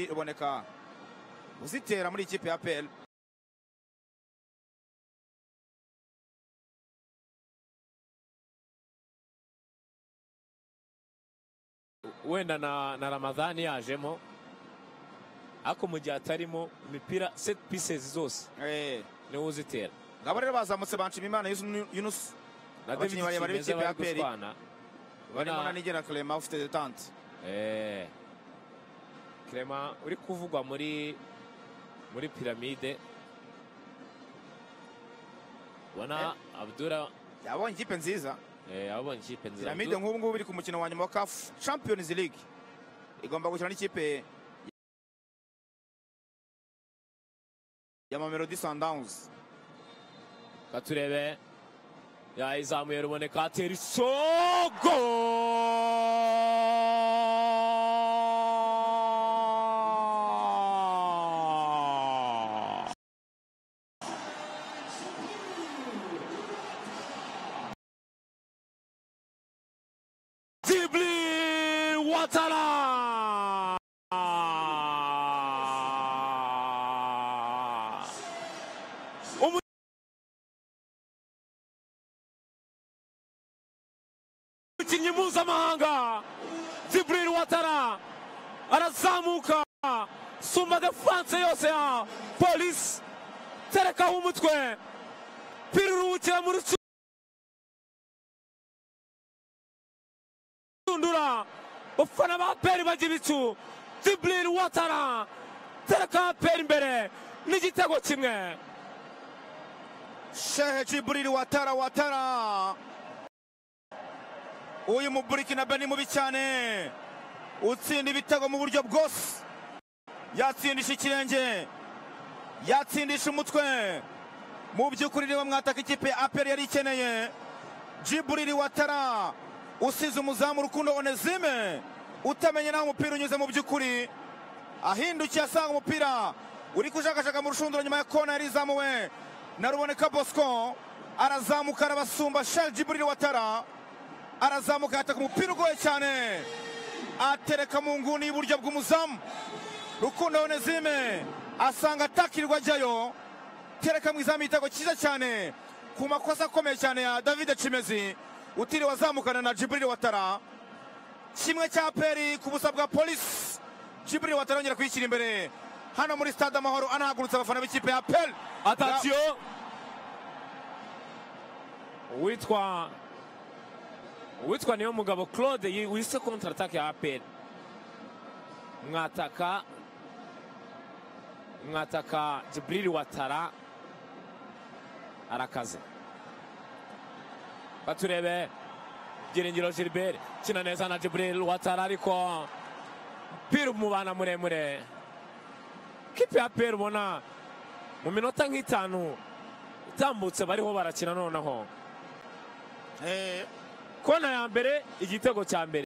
Ruboneka uzitera muri ikipe ya APR. Wenda na Ramadhani yajemo, ariko mu gihe atarimo imipira set pieces zose niwe uzitera. Ngabo rero bazamutse Banshimimana Yunus na David barebare Kimeza b'ikipe ya bari APR. gushwana. Barimo na Nigena Clement ufite detente. Clement uri kuvugwa muri Piramide. Ubona Abdullah yabonye ikipe nziza. Yabonye ikipe nziza. Piramide nk'ubu ngubu iri ku mukino wa nyuma wa CAF Champions League. Igomba gukina n'ikipe ya Mamelodi Sundowns. Katurebe yayizamuye Ruboneka atera isogo. Djibril Ouattara. Umukinnyi mpuzamahanga Djibril Ouattara arazamuka, sumba defense yose ya Police, terekaho umutwe, piruruhukira mu rucundura, bafana ba APR bajya ibicu. Djibril Ouattara tereka APR imbere n'igitego kimwe. Sheikh Djibril Ouattara, Ouattara uyu mu Burkina Faso ni mubi cyane, utsinda ibitego mu buryo bwose, yatsindisha ikirenge, yatsindisha umutwe. Mu by'ukuri niba mwataka ikipe ya APR yari ikeneye. Djibril Ouattara usize umuzamu Rukundo Onesime utamenye naho umupira unyuze, mu by'ukuri ahindukiye asanga umupira uri kujakashaka mu rushundura nyuma ya kona yari izamuwe na Ruboneka Bosco. Arazamuka arabasumba. Sheikh Djibril Ouattara arazamuka yataka umupira ugoye cyane, atereka mu nguni y'iburyo bw'umuzamu Rukundo Onesime, asanga atakirwa ajyayo, tereka mu izamu igitego cyiza cyane ku makosa akomeye cyane ya David Chimezi utiriwe azamukana na Djibril Ouattara. Kimwe cya APR ku busa bwa Police. Djibril Ouattara yongera kuyishyira imbere hano muri Stade Amahoro, anahagurutsa abafana b'ikipe ya APR. Attention, uwitwa niyo mugabo Claude wise contre attaque ya APR. Mwataka Djibril Ouattara arakaze. Baturebe Byiringiro Gilbert kina neza na Djibril Ouattara, ariko mpira umubana muremure. Kipe ya APR ubona mu minota nk'itanu itambutse bariho barakina noneho. Kona ya mbere, igitego cya mbere.